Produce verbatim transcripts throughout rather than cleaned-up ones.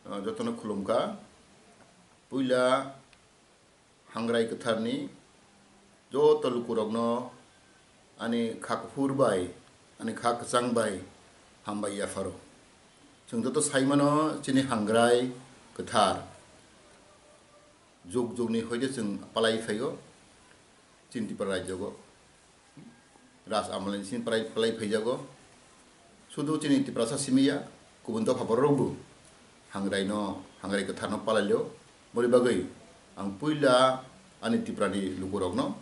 Jotono khulumkha. Puila Hangrai Kwtharni joto lukurokno ani kha kuphur bai, ani kha kwchang bai hambai yapharo. Chwng joto saimano chini Hangrai Kwthar jug jugni hoide chwng palai phaio chini Tripura rajyogo. Raj amolni simi palai, palai phaijago. Sudu chini Tiprasa simi ya, kubun dopha bororokbo Hangrai no, Hangrai Kwtharno palailio. Boni bagwi ang puila ani Tiprani lukurokno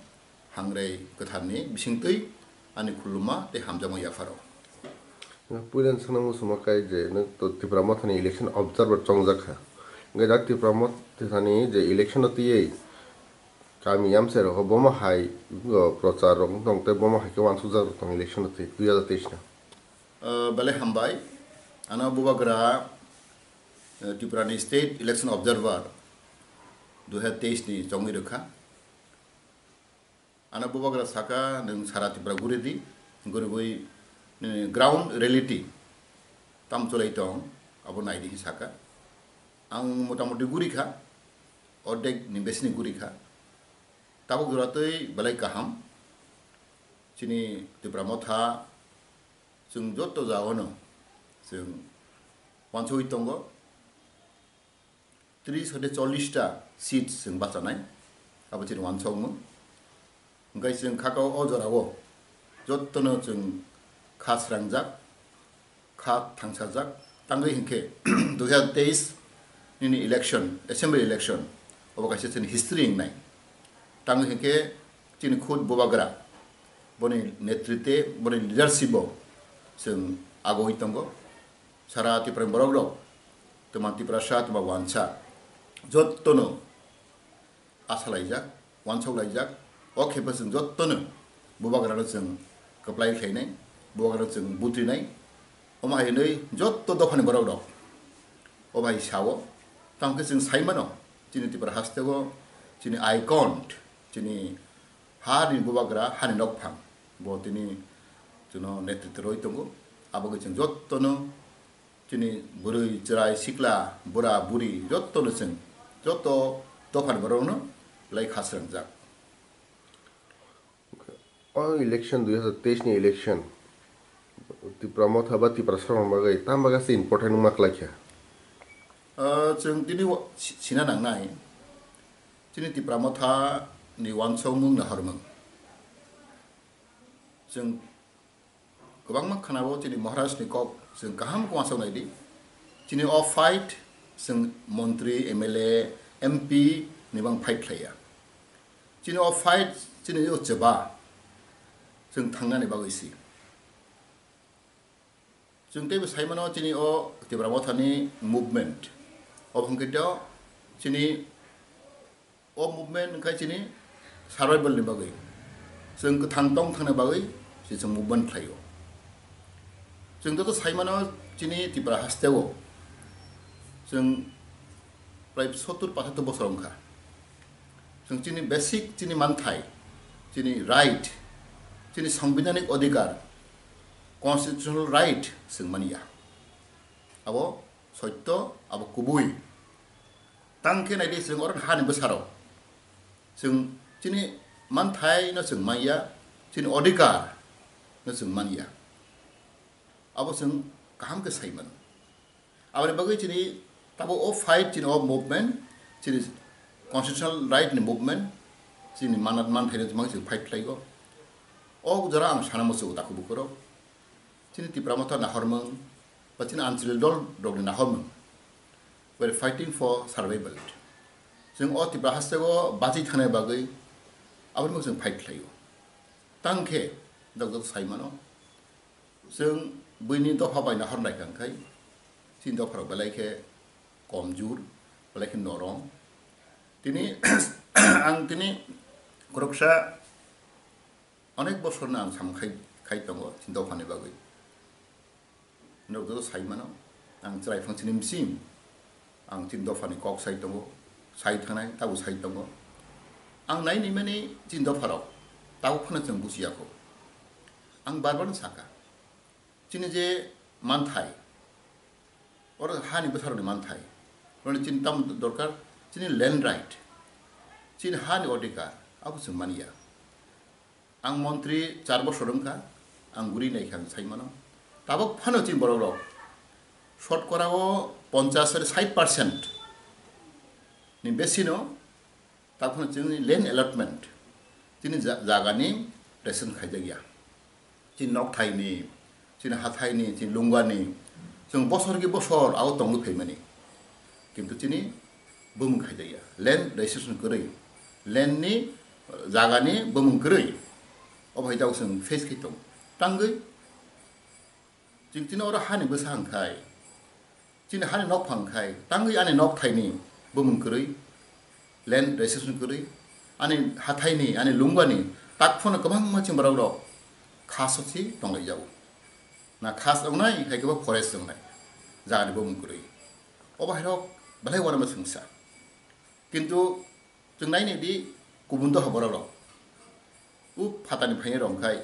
Hangrai Kwtharni bisingtwi ani khuluma tei hamjakma yapharo. Puila swngna muchungma kai je nwng to Tipra Mothani election observer chongjak kha. Hwnkhe da Tipra Mothani je election no twiwi kami yamsero ho bomo hai, o, prochar rok tong tei bomo hai khe wansukjak rok tong election no twi dui hajar teis no. Ah, belai hambai. Ano bubagra, eh, Tripura ni State Election Observer dui hajar teis ni chongwi rwkha. Ano bubagra saka, "Nwng sara Tripura guri di, gurigwi, eh, ground reality tam chwlai tong, abo nai di," hinwi saka. Ang motamuti guri kha, ordek ni besi ni guri kha. Tabuk jora twi belai kaham. Chini Tipra Motha, chwng joto jagano chwng wansugwi tongo. Tris hode chollish ta seat chwng bachanai, abo chini wansokmung. Hwnkhe chwng khakao o jorao jotono chwng kha srangjak, kha thangsajak, tangwi hinkhe dui hajar teis nini election, assembly election, obo kaisa chini history wngnai. Tangwi hinkhe chini khud bubagra, boni netritwe, boni leadership o chwng agoi tongo. Sara Tiprani borok rok, twma Tiprasa, twma wansa, jottono asa laijak, wansok laijak. O khepa chwng jottono bubagrano chwng kwplai khlainai, bubagrano chwng butrinai. Omo hai hwnwi jotto dophani borok rok o bai sao. Tamo khe chwng sai mano, chini Tipra hasteo chini icon, chini hani bubagra, hani nokphang, bo tini chwngno netritw rwi tongo. Abo khe chwng jottono chini bwrwi, chwrai, sikla, bura, buri, jottono chwng, joto dophani borokno belai kha srangjak. O election, dui hajar teis ni election, Tipra Motha ba Tiprasa rokni bagwi tamo bagwi se important wngma kwlai kha? Ah, chwng tini wa-, si-, sina nangnai, chini Tipra Motha ni wansokmung nahormung. Chwng kwbangma khwnao chini Maharaj ni kok chwng kaham khe wansok nai di. Chini o fight chwng montri, M L A, M P ni bang fight khlaiya. Chini o fight chini o chwba chwng thangnani bagwi si. Chwng teibo sai mano chini o Tipra Mothani movement. Obo hwnkhe to chini o movement wngkha chini survival ni bagwi. Chwng kwthang tong thangna bagwi se chwng movement khlaio. Chwng joto sai mano chini Tipra hasteo chwng prai sottur pachattor bosor wngkha. Chwng chini basic chini manthai, chini right, chini sangbidhanik odhikar, constitutional right chwng manya. Abo soitto, abo kubui. Tang khe nai di, chwng oro hani bwsarok chwng chini manthai no chwng manya, chini odhikar no chwng manya. Abo chwng kaham khe sai mano. Aboni bagwi chini tabo o fight, chini o movement, chini constitutional right ni movement, chini manat manthai no chwng fight khlaigo. O jora ang sana muchungo takhuk bukhurok. Chini Tipra Motha nahormung, ba chini Anchalik dol rokni nahormung. We are fighting for survival. Chwng o Tipra hasteo bachwi thangna bagwi aboni bagwi chwng fight khlaio. Tang khe jok jok sai mano. Chwng buini dopha bai nahor nai kha khai, chini dopha rok belai khe komjur, belai khe norom. Tini ang tini khoroksa onek bosor no ang sam khai, khai tongo chini dopha ni bagwi. Norok joto sai mano, ang chwrai phang chini msing, ang chini dopha ni kok sai tongo, sai thangnai, tabo sai tongo. Ang nai ni mani chini dopha rok, tabo phano chwng buchi ya kho. Ang bar bar no saka, chini je manthai, oro hani bwsarok ni manthai, Oro chini tamo dorkar, chini land right, chini hani odhikar, abo chwng manya. Ang montri char bosor wngkha, ang guri naikha ang sai mano. Tabok phano chini borok rok, shotkorao ponchash sari sait percent ni besino, tabok phano chini land allotment, chini ja-, jagani registration khaijak ya. Chini nokthaini, chini hathaini, chini lungani, chwng bosor ki bosor abo tongwi phaimani. Kintu chini bumung khaijak ya. Land registration kwrwi. Land ni, uh, jagani bumung kwrwi. Obo hai jagao chwng face khai tongo. Tangwi chwng chini oro hani bwsa hwnkhai, chini hani nokphang khai, tangwi ani nokthaini bumung kwrwi, land registration kwrwi, ani hathaini, ani lungani, tak phano kwbangma chini borok rok khas o si tonglaijao. Na khas wngnai, hai khe bo forest wngnai, jagani bumung kwrwi. Obo hai rok belai uanama swngsa. Kintu chwng nai nai di, kubun doha borok rok. U phatani phainai rok khai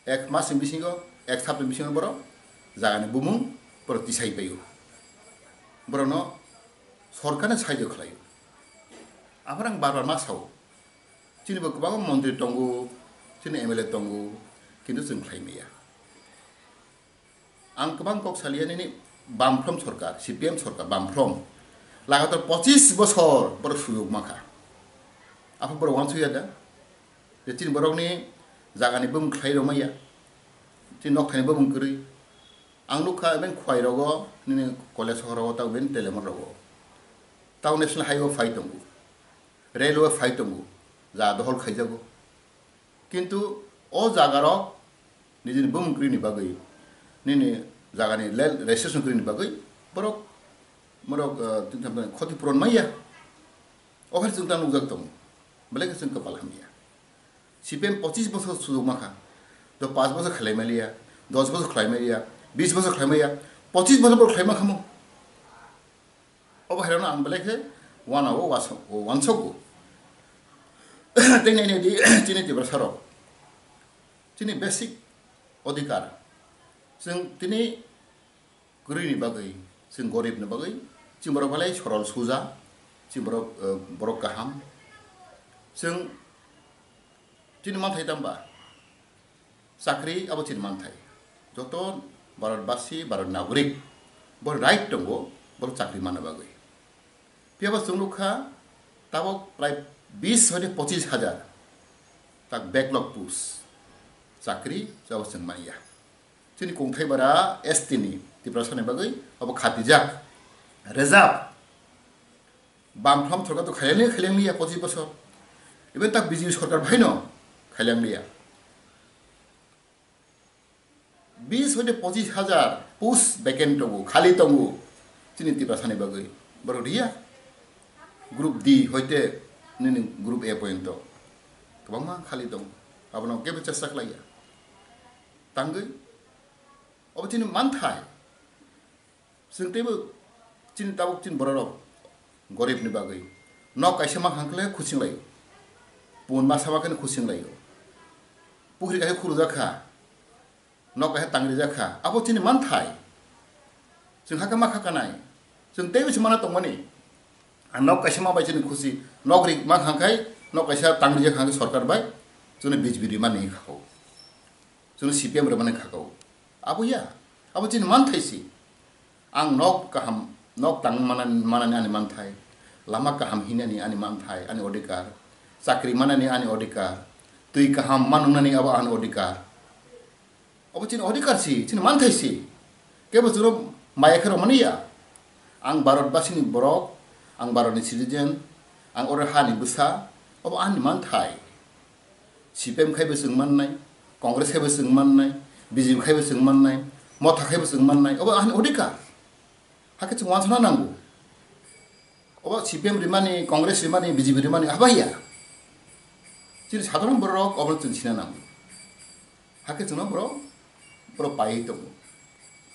ek mas ni bisingo, ek sapta ni bisingo borok jagani bumung borok tisai paio. Borokno sorkarni saijo khlaio. Aphano ang bar bar ma sao. Chini bo kwbangma montri tongo, chini M L A tongo, kintu chwng khlai maya. Ang kwbang kok saliya nini Bamphrom sorkar, C P M sorkar, Bamphrom. Lagatar pochis bosor borok sujok mankha. Aphano borok uansukya da? Je chini borokni jagani bumung khlai rwmaya, chini nokthaini bumung kwrwi. Ang nukha, even Khwai rogo, nini Kolasohor rogo, tamo even Telemon rogo. Tamo national highway phai tongo, railway phai tongo, ja dohol khaijago. Kintu o jagarok nijini bumung kwrwini bagwi, nini jagani land registration kwrwini bagwi borok, borok, uh, khoti puron maya. O hai chwng ta nukjak tongo. Belai khe chwng kwpal hamya. C P M pochis bosor sujok mankha. Do panch bosor khlai maliya, dos bosor khlai maliya, bis bosor khlai maliya, pochis bosor bo khlai mankha mo. Obo hairokno ang belai khe uanao uansuk-, uansugo. Tei nai nai di, chini Tiprasa rok, chini basic odhikar, chwng tini kwrwini bagwi, chwng goribni bagwi, chini borok belai sorol suja, chini borok, eh, borok kaham. Chwng chini manthai tamba? Chakri abo chini manthai. Joto Bharatbasi, Bharat nagorik, bo right tongo, borok chakri manna bagwi. Phiyaba chwng nukha, tabok prai bis hoite pochis hajar tak backlog post chakri abo chwng manya. Chini kungthai bara S T ni Tiprasa ni bagwi abo khatijak, reserve. Bamphrom sorkar to khailang liya, khailang liya pochis bosor. Even tak B J P sorkar bhaino khailang liya. Bis hoite pochis hajar post vacant tongo, khali tongo. Chini Tiprasa ni bagwi. Borok riya. Group D hoite nini group A pointo. Kwbangma khali tongo. Abono kebo chesta khlaiya. Tangwi. Obo chini manthai. Chwng teibo chini tabuk chini bororok goribni bagwi nok kaisa mankha hwnkhe khuching laio. Pun masa mankhe khuching laio. Pukhri kaisa khurujak kha, nok kaisa tangrijak kha, abo chini manthai. Chwng hakhe ma kha kanai. Chwng teibo se mana tongmani. A nok kaisa ma bai chini khusi, nok ri mankha hwnkhe, nok kaisa tangrijak hwnkhe sorkar bai, chwngno B J P rimani kha kho. Chwngno C P M rwmani kha kho. Abo ya, abo chini manthai si. Ang nok kaham, nok tang manani, manani ani manthai, lama kaham hinani ani manthai, ani odhikar, chakri manani ani odhikar, twi kaham manungnani abo ani odhikar. Abo chini odhikar si, chini manthai si. Kebo chwngno maya khe rwmani ya. Ang Bharat basini borok, ang Bharatni citizen, ang oro hani bwsa, abo ani manthai. C P M khaibo chwng mannai, Congress khaibo chwng mannai, B J P khaibo chwng mannai, Motha khaibo chwng mannai, obo ani odhikar. Hakhe chwng uansukna nango. Obo C P M rimani, Congress rimani, B J P rimani, abo ya. Chini sadharon borok obo chwng sina nango. Hakhe chwngno borok, borok paiwi tongo.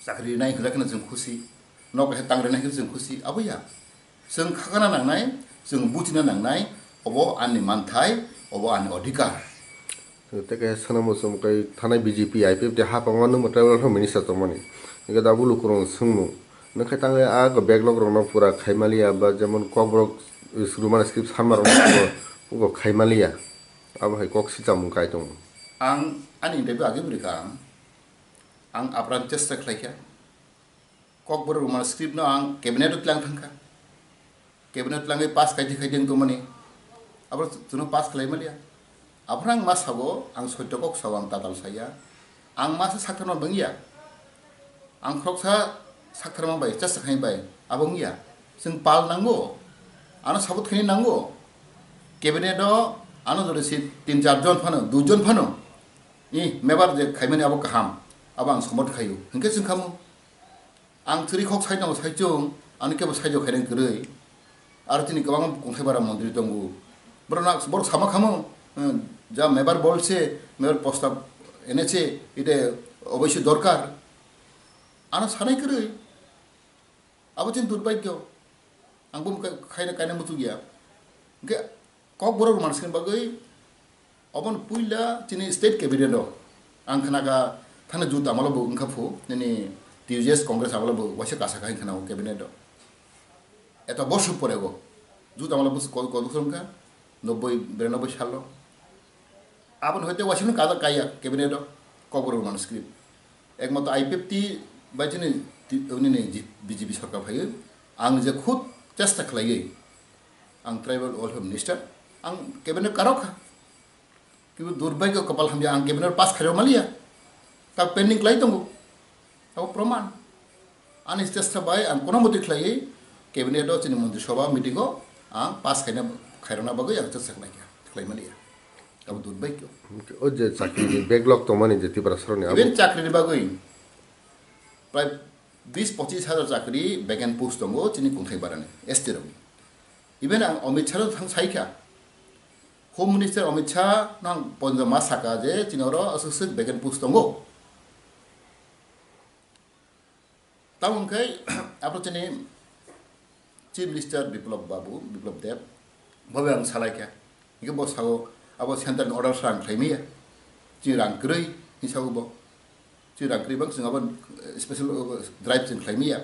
Chakri rinai hwnjakhe no chwng khusi, nok kaisa tang rinai hwnjakhe chwng khusi, abo ya. Chwng khakana nangnai, chwng buchina nangnai, obo ani manthai, obo ani odhikar. Tei kaisa sana muchung kai thanai B J P, I P F T hapang o nwng bo tribal affairs minister tongmani. Hingke da bulu kwrwng swngno, Nokhe tangwi a go backlog rokno pura khaimaliya ba jemon kokborok Roman script sanma rokno pura, pura khaimaliya. Abo hai kok sichamung kai tongo. Ang ani interview age bwrwi kha ang. Ang apran chesta khlai kha. Kokborok Roman script no ang cabinet o tlang thang kha. Cabinet langwi pass khaidi khaidi wng tongmani. Abo chwngno pass khlai maliya. Aphano ang ma sabo, ang soito kok sao, ang tatal saya. Ang ma se saktharma bangya. Ang khoroksa saktharma bai, chesta khai bai, abo wngya. Chwng pal nango. Ano sabut khaini nango. Cabinet o ano jodi si tin char jon phano, dui jon phano. I mebar je khaimani abo kaham. Abo ang somot khaio. Hwnkhe chwng khamu. Ang chwrwi khok sai tongo saichung, ani kebo saijo khainai kwrwi. Aro chini kwbangma kongthai bara montri tongo. Borok na, borok sama khamu, eh, ja mebar bolse, mebar postab enese, ite oboisyo dorkar. Ano sanai kwrwi. Abo chini durbhagyo. Ang bo khaina kaina muchukya. Hwnkhe Kokborok Roman script bagwi obono puila chini state cabinet o ang khna kha thani jut amalo bo wngkha phu nini T U J S Congress amalo bo waisa kasa khai khna o cabinet o. Eto bosor pore go jut amalo bo kod kod wngkha nobboi biranoboi salo. Aboni hoite waisa no kajak kaiya cabinet o Kokborok Roman script. Ekmatro I P F T bai chini ti-, nini ji-, B J P sorkar phaiwi ang je khud chesta khlaiwi ang tribal welfare minister, ang cabinet karok kha. Kibu durbhagyo kopal hamya ang cabinet pass khairok maliya. Ta pending khlai tongo. Abo proman. Ani chesta bai ang kono moti khlaiwi cabinet o chini montri sabha meeting o ang pass khaina, khairokna bagwi ang chesta khlai kha, khlai maliya. Abo durbhagyo. O je chakri ni backlog tongmani je Tiprasarokni abo. Even chakri ni bagwi prai bis pochis hajar chakri vacant post tongo chini kongthai barani S T rokni. Even ang Amit Shah no thang sai kha. Home Minister Amit Shah nang ponjo ma saka je chini oro aswk swk vacant post tongo. Tamo hwnkhe abo chini Chief Minister Biplab Babu, Biplab Deb, bobo ang salai kha. Hwnkhe bo sao abo central ni order sa ang khlai maya. Chini rang kwrwi hinwi sao bo. Chini rang kwrwi bang chwng abo special drive chwng khlai maya.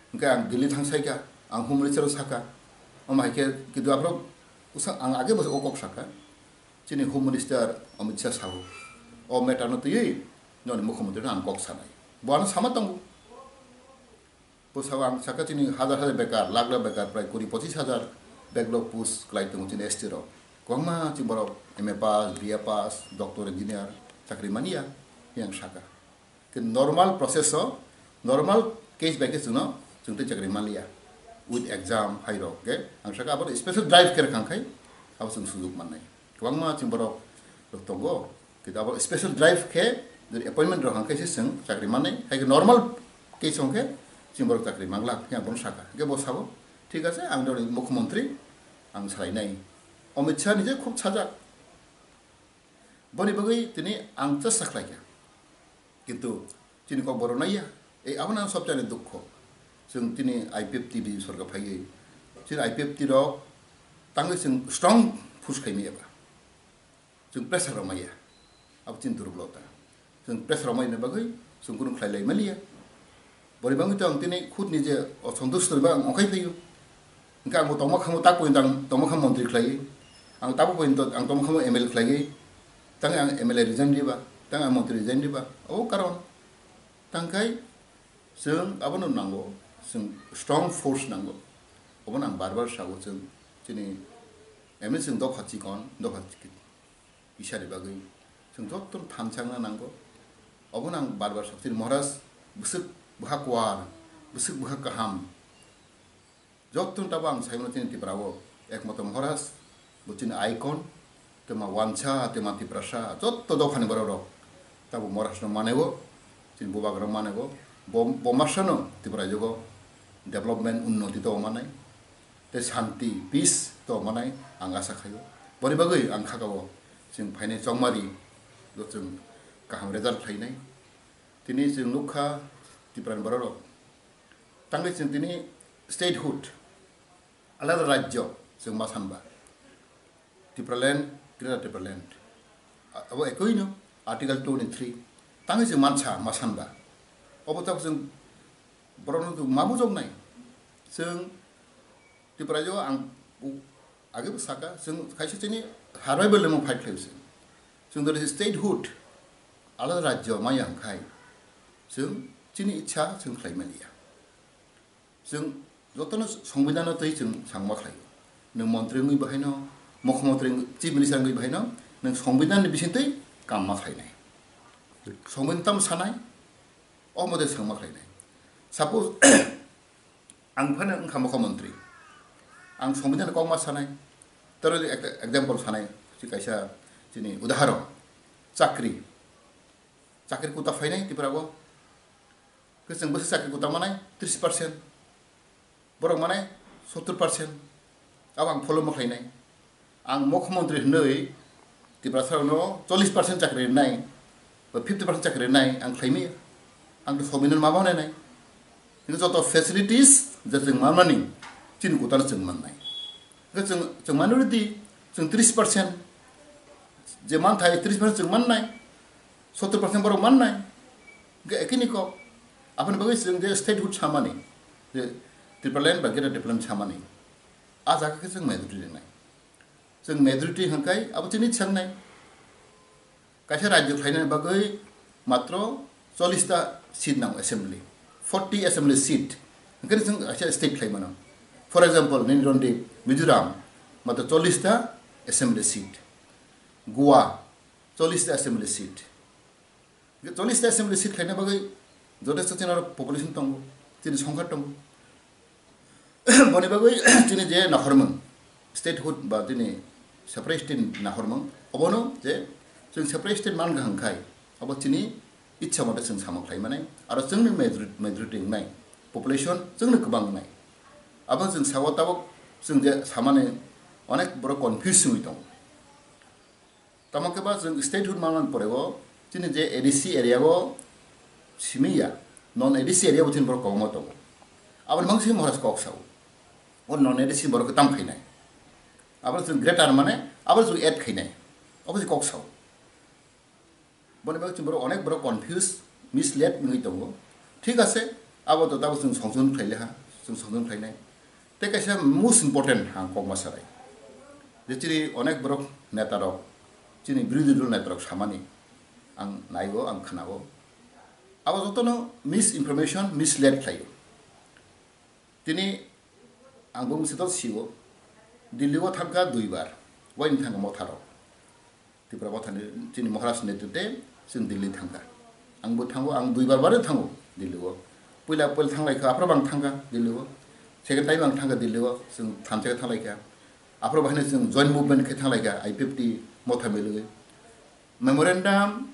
Hwnkhe ang Delhi thang sai kha, ang Home Minister o saka. Omo hai khe kidu aphro usa ang age bo o kok saka. Chini Home Minister Amit Shah sao. O matter no twiwi noni Mukhyamantri no ang kok sanai. Bo ano sama tongo. Bwsao ang saka chini hajar hajar bekar, lakh lakh bekar, prai kuri pochis hajar backlog post kwlai tongo chini S T rok. Kwbangma chini borok M A pass, B A pass, doctor, engineer chakri manya, yang saka. Khe normal process o, normal case by case chwngno, chwng tei chakri manliya. With exam, hai rok, khe ang saka abo special drive khe rwkha khai, abo chwng sujuk mannai. Kwbangma chini borok rok tongo, kintu abo special drive khe, jodi appointment rok hang khe se chwng chakri mannai, hai khe normal case hong khe chini borok chakri manglak, khe ang bono saka. Hingke bo sabo, "Thik ache, ang dori mukhyamantri, ang salainai." Amit Shah ni je khub sajak. Boni bagwi tini ang chesta khlai kha. Kintu chini kok borok naiya, ei abono ang sobchani dukho. Chwng tini I P F T B sorkar phaiwi, chini I P F T rok tangwi chwng strong force khaimaya ba. Chwng pressure rok maya. Abo chini durbolota. Chwng pressure rok maina bagwi chwng kunu khlai lai maliya. Bori bangwi to ang tini khud ni je osontush rwba ang okhai phaio. Hingke ang bo tongma khamu tak pointo ang tongma khamu montri khlaiwi. Ang tabo pointo ang tongma khamu M L A khlaiwi. Tang ang M L A resign riba, tang ang montri resign riba. Abo karon. Tangkai chwng abono nango, chwng strong force nango. Obono ang bar bar sago chwng chini M L A chwng dopha chikon, dopha chikon. Isani bagwi chwng joto thansa wngna nango. Obono ang bar bar sakha, chini Maharaj bwswk bwkha kuar, bwswk bwkha kaham. Joto tabo ang saimano chini Tripura o ekmato Maharaj, bo chini icon, twma wansa, twma Tiprasa, joto dophani borok rok tabo Maharaj no mane o, chini bubagra mane o, bo, bo masa no Tripura jogo development unnoti to manai. Tei santi, peace to manai ang asa khaio. Boni bagwi ang khakao chwng phainai chongmari, bo chwng kaham result khlainai. Tini chwng nukha Tiprani bororok. Tangwi chwng tini statehood, alada rajyo chwng ma sanba. Tipraland, Greater Tipraland. A-, abo ekoino Article two ni three. Tangwi chwng mansa ma sanba. Obo tabuk chwng Borokno chwng ma bujoknai? Chwng Tipraio ang u-, age bo saka, chwng kaisa chini survival ni fight khlai se. Chwng dori statehood alada rajyo maya hwnkhe chwng chini ichha chwng khlai maliya. Chwng jotono songbidano twi chwng sangma khlai. Nwng montri wngwi bahaino, mukhyamantri wngwi, chief minister wngwi bahaino nwng songbidan ni bisingtwi kamma khlainai. Songbidan tamo sanai, o mode sangma khlainai. Suppose ang phano wngkha mukhyamantri, ang songbidan kokma sanai, toro ekta example sanai, si kaisa chini udahoron, chakri, chakri kuta phainai Tripura o, khe chwng bwswk chakri kuta manai tris percent, borok manai sottur percent, abo ang follow ma khlainai. Ang mukhyamantri hwnwi Tiprasarokno chollish percent chakri rwnai, ba fifty percent chakri rwnai ang khlaimaya. Ang to songbidan ma manai nai. Hingke joto facilities je chwng manmani chini kutano chwng mannai. Hingke chwng, chwng minority, chwng tris percent, je manthai tris percent chwng mannai, sottur percent borok mannai. Hingke ekini kok, aboni bagwi chwng je statehood samani, je Tipraland ba Greater Tipraland samani, a jaga khe chwng majority ringnai. Chwng majority hwnkhai abo chini sangnai. Kaisa rajyo khlaina bagwi matro chollish ta seat nango assembly, forty assembly seat. Hwnkhe chwng kaisa state khlai mano. For example, nini ronde Mizoram matro chollish ta assembly seat, Goa chollish ta assembly seat. Chollish ta assembly seat khlaina bagwi jotesto chini aro population tongo, chini songkha tongo. Boni bagwi chini je naharmung, statehood ba chini separate state naharmung, obono je chwng separate state man kaham khai, abo chini ichha mote chwng samung khlai mani, aro chwngni majority, majority wngnai, population chwngno kwbang wngnai. Abo chwng sao tabuk chwng je samani onek borok confuse wngwi tongo. Tamo khe ba chwng statehood manna pore o chini je A D C area o simi ya, non A D C area bo chini borok kwbangma tongo. Aboni mangsi Maharaj kok sao. O non A D C borok khe tam khainai. Abo chwng greater mane abo chwng add khainai. Abo se kok sao. Boni bagwi chwng borok onek borok confuse, misled wngwi tongo. Thik ase, abo to tabuk chwng songjon khlai le ha, chwng songjon khlainai. Tei kaisa most important ang kok ma sanai. Je chini onek borok neta rok, chini birodhi dol neta rok samani ang naigo, ang khnago. Abo jotono misinformation, misled khlaio. Tini ang bumung se dot sio, Delhi o thangkha duibar, waini thangkha motha rok. Tripura mothani chini Maharaj ni netrite chwng Delhi thangkha. Ang bo thango, ang duibar bare thango Delhi o. Puila puila thanglaikha, aphro bang thangkha Delhi o. Second time ang thangkha Delhi o, chwng thamsa khe thanglaikha. Aphro bahai chwng joint movement khe thanglaikha, I P F T motha milwi. Memorandum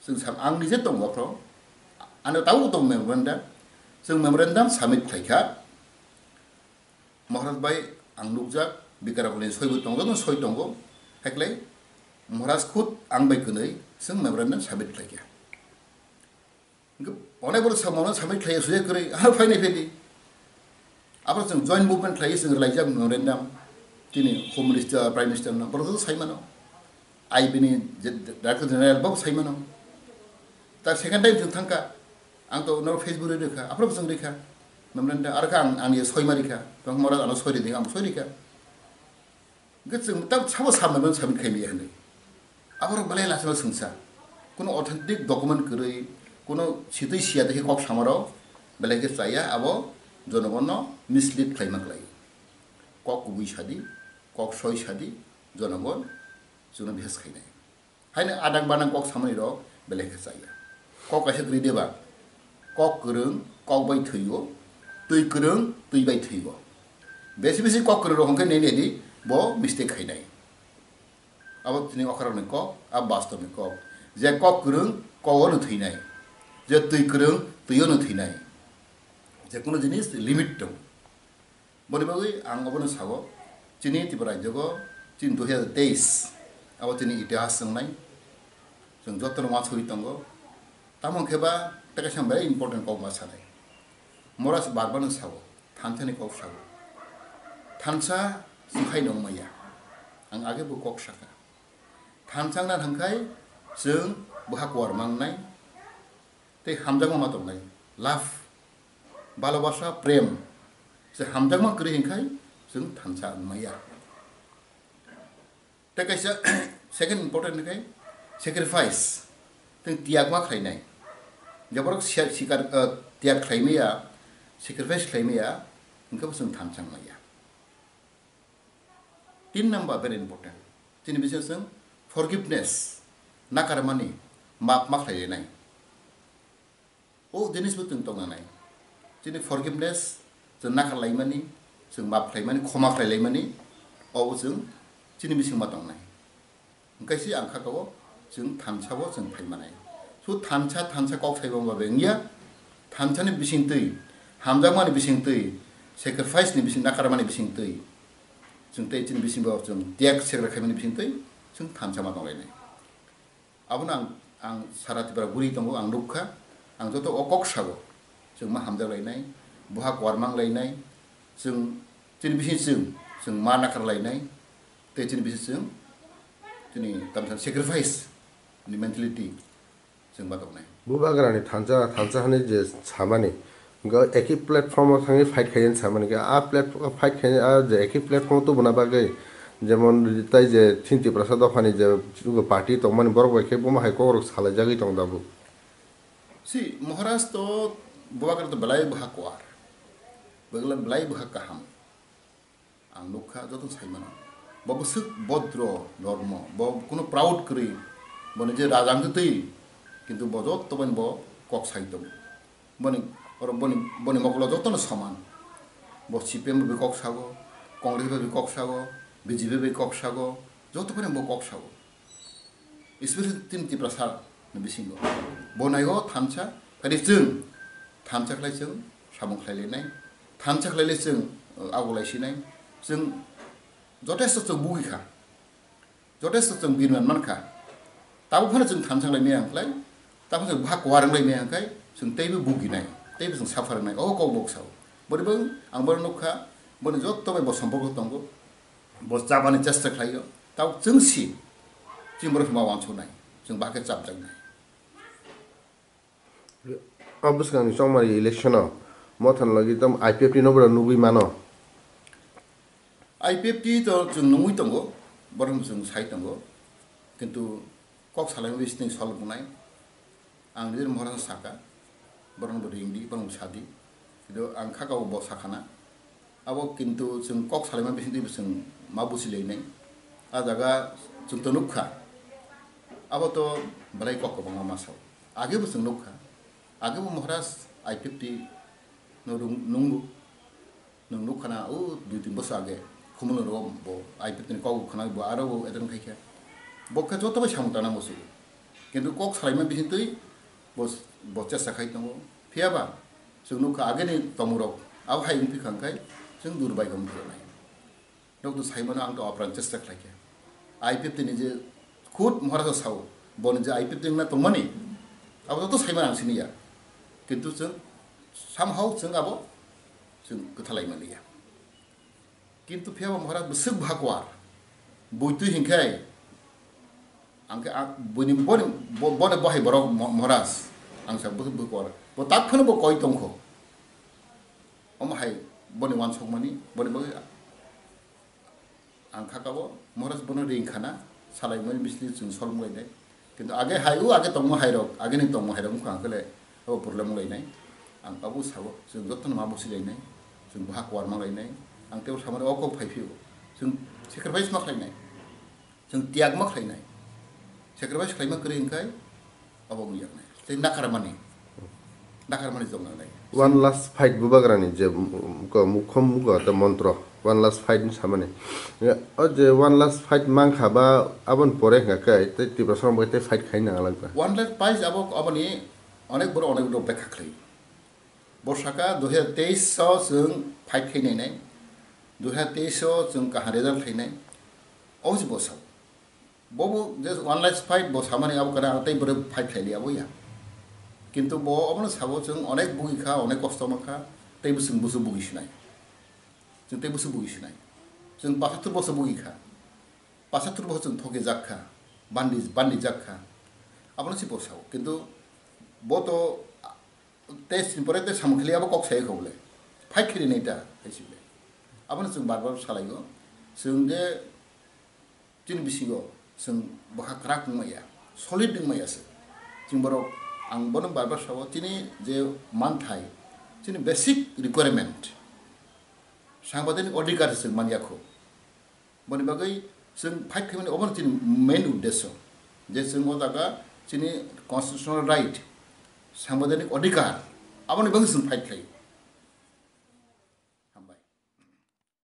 chwng sam, ang nije tongo aphro. Ano tabuk tong memorandum. Chwng memorandum submit khlaikha. Maharaj bai ang nukjak, Bikaram Holi soi bo tongo, joto soi tongo. Haiklai Maharaj khud ang bai kwnwi chwng memorandum submit khlaikha. Hingke onek borok samano submit khlaiya suya kwrwi, aro phainai phaidi. Abo chwng joint movement khlaiwi chwng rwlaijak memorandum. Chini Home Minister, Prime Minister no borok joto sai mano. I B ni je-, Director General bo sai mano. Ta second time chwng thangkha. Ang to no Facebook ri rikha, aphro chwng rikha. Memorandum aro kha ang, ang ye soi ma rikha. Tong mora ano soi ridi, ang soi rikha. Hingke chwng tam sabo sab memorandum submit khai maya hinwi. Aborok belai lachima swngsa. Kuno authentic document kwrwi, kuno sitwi siya dekhe kok samarok belai khe chaya, abo jonogonno mislead khlaima kwlai. Kok kubui sadi, kok soi sadi, jonogon chwngno bihas khainai. Haino adang banang kok samani rok belai khe chaya. Kok kaisa kwrwi deba. Kok kwrwng kok bai thwio, twi kwrwng twi bai thwio. Besi besi kok kwrwng rok hwnkhe nini di bo mistake khainai. Abo tini okharokni kok, abo bastobni kok. Je kok kwrwng kok ono thwinai. Je twi kwrwng twi ono thwinai. Je kono jinis limit tongo. Boni bagwi ang obono sao, chini Tripura rajyogo chini dui hazar teis abo chini itihas wngnai, chwng jotono uansugwi tongo. Tamo khe ba tei kaisa very important kok ma sanai. Maharaj bar bar no sao, thansa ni kok sao. Thansa swngkhai nong maya. Ang age bo kok saka. Thansa wngna thangkhai chwng bwkha kuar mangnai tei hamjakma ma tongnai. Love Bhalobasa, prem, se hamjakma kwrwi hinkhai chwng thansa wngmaya. Tei kaisa second important hinkhai sacrifice, chwng tiyagma khlainai. Jeborok sia-, sikar, eh, tiyag khlaimaya, sacrifice khlaimaya, hinkhe bo chwng thansa wngmaya. Tin number very important. Chini bisingo chwng forgiveness, nakarmani, map ma khlailainai. O jinis bo chwng tongnanai. Chini forgiveness, chwng nakarlaimani, chwng map khlaimani, khoma khlailaimani, obo chwng chini bisingo ma tongnai. Hwnkhe se ang kha kao chwng thansa-o chwng phai manai. So thansa, thansa kok saibo wngya, thansani bisingtwi, hamjakmani bisingtwi, sacrifice-ni bising, nakarmani bisingtwi, chwng tei chini bisingo chwng tiyag segra khaimani bisingtwi chwng thansa ma tonglainai. Abono ang, ang sara Tripura guri tongo, ang nukha, ang joto o kok sao, chwng ma hamjaklainai, boha kuar manglainai, chwng chini bising chwng, chwng ma nakarlainai, tei chini bising chwng, chini tamsa sacrifice ni mentality chwng ma tongnai. Bubagrani thansa, thansa hani je samani, Ga eki platform o thangwi fight khaina samani khe, a platform fight khaina, a je eki platform o tubuna bagwi, jemon tai je chini Tiprasa dophani je party tongmani borok bai khe bomo hai kokrok salaijagwi tong tabuk. Si Maharaj to Bubagra to belai bwha kuar, belai, belai bwha kaham. Ang nukha joto sai mano. Bo bwswk bodro normo, bo kuno proud kwrwi, boni je raja wngtwi twi, kintu bo joto bai bo kok sai tongo. Boni, oro boni, boni mokolo jotono soman. Bo C P M bai kok sago, Congress bai kok sago, B J P bai kok sago, joto bai bo kok sago. Especially chini Tiprasa ni bisingo. Bo naigo thansa, kadi chwng thansa khlai chwng samung khlai lainai, thansa khlai lai chwng, uh, ago lai sinai, chwng jotesto chwng bugwi kha, jotesto chwng birman man kha. Tabuk phano chwng thansa lai maya khlai, tabuk chwng bha kuar lai maya khai, chwng teibo buginai, teibo chwng suffer nai, o kok bok sao. Bori bang ang boro nukha, boni joto bai bo somporko tongo, bo chabani chesta khlaio. Tabuk chwng si, chini borok ma wansuknai, chwng bahai khe chapjaknai. O bwskangni chongmani election-o Mothan logi tamo I P F T no bwrwi nugwi mano. I P F T to chwng nungwi tongo, borok chwng sai tongo, kintu kok salaimani bising solve wngnai. Ang nini mohorano saka, borokno bo ring di, borokno bo sa di. Kintu ang kha kabo bo sakha na. Abo kintu chwng kok salaima bisingtwi bo chwng ma busi lainai. A jaga chwng to nukha. Abo to belai kok kwbangma ma sao. Age bo chwng nukha. Age bo Maharaj I P F T no rung-, nungo. Nwng nukha na, o dui tin bosor age, Khumulwng rogo bo I P F T ni kok bo khna, bo aro bo attend khai kha. Bo khe joto bai samung tangna muchungo. Kintu kok salaima bisingtwi bo, bo chesta khai tongo. Phiya ba, chwng nukha ageni tongmung rok, abo hai wngphi kha hwnkhe, chwng durbai khe wngphi rwnai. Nok to sai mano ang to apran chesta khlai kha. I P F T ni je khud Maharaj sao, bo ni je I P F T wngna tongmani, abo joto sai mano ang sini ya. Kintu chwng somehow chwng abo chwng kwthalai mani ya. Kintu phiya bo Maharaj bwswk bha kuar. Buitwi hinkhe ang khe ang buini boni bo-, boni bohai borok Mo-, Maharaj ang sa bwswk bha kuar. Bo tak phano bo koi tongkho. Omo hai boni wansokmani, boni bagwi ang kha kabo Maharaj bono ring khana, salai mani bisli chwng solmung lainai. Kintu age hai o age tongmo hai rok, age ni tongmo hai rok wngkha ang khe le abo problem wng lainai. Ang abo sabo chwng jotono ma busi lainai, chwng boha kuar ma lainai. Ang tebo samani o kok phai phio, chwng sacrifice ma khlainai, chwng tiyag ma khlainai. Sacrifice khlaima kwrwi wngkhai abo wng yaknai. Tei nakarmani, nakarmani jok nangnai. One last fight bubagrani je, um, ko mukhom mugo ta montro. One last fight ni samani. Ya, o je one last fight mankha ba abon pore hwnga kai tei Tiprasa rok bai tei fight khai nang langkha. One last fight abo aboni onek boro onek boro bekha khlai. Bo saka dui hazar teis o chwng fight khai nai nai. Dui hazar teis o chwng kaham result khai nai. Abo se bo sao. Bobo je one last fight bo samani abo kana ang tei bwrwi fight khaili abo ya. Kintu bo obono sabo chwng onek bugi kha, onek kosto ma kha, tei bwswng busu bugi sinai. Chwng tei busu bugi sinai. Chwng pasatur boso bugi kha. Pasatur boso chwng thoke jak kha. Bandi, bandi jak kha. Abono si bo sao. Kintu bo to Tei sini pore tei samung khali abo kok sai kho bole. Fight khiri nai ta hai si bole. Abo no chwng bar bar salai o. Chwng je chini bisingo chwng bwkha kwrak wng maya, solid wng maya se. Chwng borok ang bono bar bar sao chini je manthai, chini basic requirement, sangbadenik odhikar se chwng man ya kho. Boni bagwi chwng fight khaimani obo chini main uddesyo. Je chwng o jaga chini constitutional right, sangbadenik odhikar, aboni bagwi chwng fight khlai.